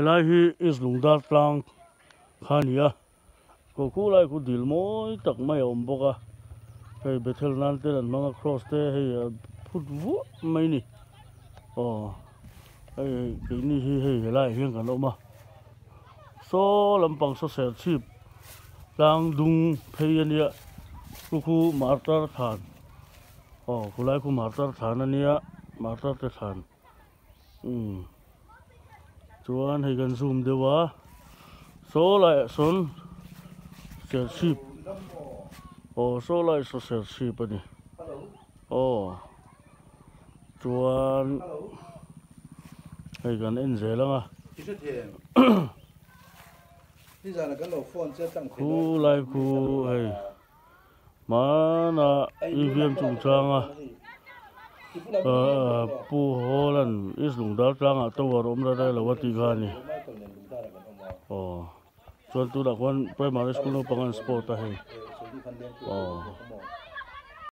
Helai hi East Lungdar tlang kha a ni a, khaw khu lai khu dil mawi tak mai a awm bawk a, hei Bethel nan ten an hmang a cross te hei a phut vuah mai a ni. Aw hei keini hi hei helaiah hian kan awm a, saw lampang saw serchhip tlang dung phei a nia khu khu martar thlan aw khulai khu martar thlan a nia martar te thlan. Umm chuan hei kan zoom deuh a saw laiah sawn serchhip aw saw laiah saw serchhip a ni aw chuan hei kan en zel ang a khu lai khu hei. Hmana EVM chungchanga Pu Hawla'n East Lungdar tlangah tower awm la rei lo a tih kha a ni. Aw chuan tunah khuan primary school naupang an sport a hei. Aw.